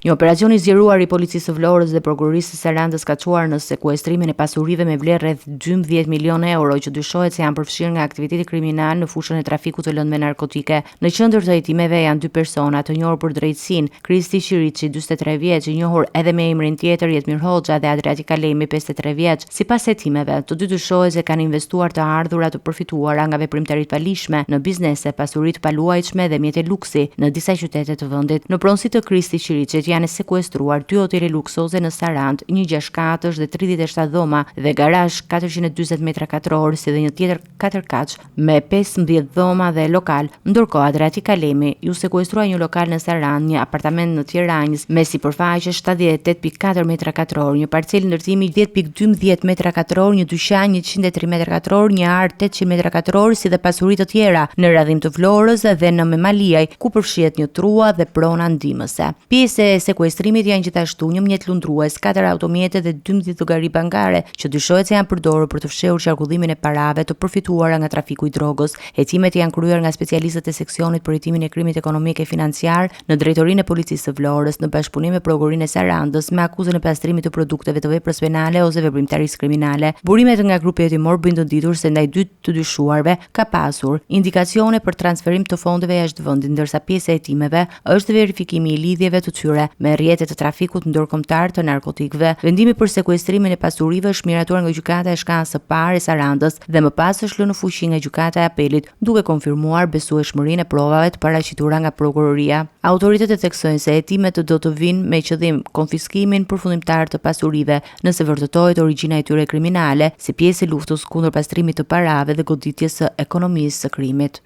Një operacion i zgjeruar i Policisë së Vlorës dhe Prokurorisë së Sarandës ka çuar në sekuestrimin e pasurive me vlerë rreth 12 milionë euro që dyshohet se janë përfshirë nga aktiviteti kriminal në fushën e trafikut të lëndëve narkotike. Në qendër të hetimeve janë dy persona të njohur për drejtësinë, Kristi Qiriçi, 43 vjeç, i njohur edhe me emrin tjetër Jetmir Hoxha dhe Adriatik Kalemi, 53 vjeç. Sipas hetimeve, të dy dyshohet se kanë investuar të ardhura të përfituara nga veprimtari të paligjshme në biznese, pasuri të paluajtshme dhe mjete luksi në disa qytete të vendit. Në pronësi të Kristi Qiriçit janë sekuestruar dy hotele luksoze në Sarandë, një gjashtëkatësh dhe 37 dhoma dhe garazh 440 metra katrorë, si dhe një tjetër katërkatësh me 15 dhoma dhe lokal. Ndërkohë, Adriatik Kalemi iu sekuestrua një lokal në Sarandë, një apartament në Tiranë me sipërfaqe 78.4 metra katror, një parcelë ndërtimi 10.12 metra katror, një dyqan 103 metra katror, një arë 800 metra katror, si dhe pasuri të tjera në Radhimë të Vlorës dhe në Memaliaj, ku përfshihet një trua dhe prona ndihmëse. Pjesë e sekuestrimit janë gjithashtu një mjet lundrues, katër automjete dhe 12 llogari bankare, që dyshohet se janë përdorur për të fshehur qarkullimin e parave të përfituara nga trafiku i drogës. Hetimet janë kryer nga specialistët e seksionit për hetimin e krimit ekonomik e financiar në Drejtorinë e Policisë së Vlorës, në bashkëpunim me Prokurorinë e Sarandës, me akuzën e pastrimit të produkteve të veprës penale ose veprimtarisë kriminale. Burimet nga grupi hetimor bëjnë të ditur se ndaj dy të dyshuarve ka pasur indikacione për transferim të fondeve jashtë vendit, ndërsa pjesë e hetimeve është verifikimi i lidhjeve të tyre me rrjete të trafikut ndërkombëtar të narkotikëve. Vendimi për sekuestrimin e pasurive është miratuar nga Gjykata e Shkallës së Parë e Sarandës dhe më pas është lënë në fuqi nga Gjykata e Apelit, duke konfirmuar besueshmërinë e provave të paraqitura nga prokuroria. Autoritetet theksojnë se hetimet do të vijnë me qëllim konfiskimin përfundimtar të pasurive nëse vërtetohet origjina e tyre kriminale, si pjesë e luftës kundër pastrimit të parave dhe goditjes së ekonomisë së krimit.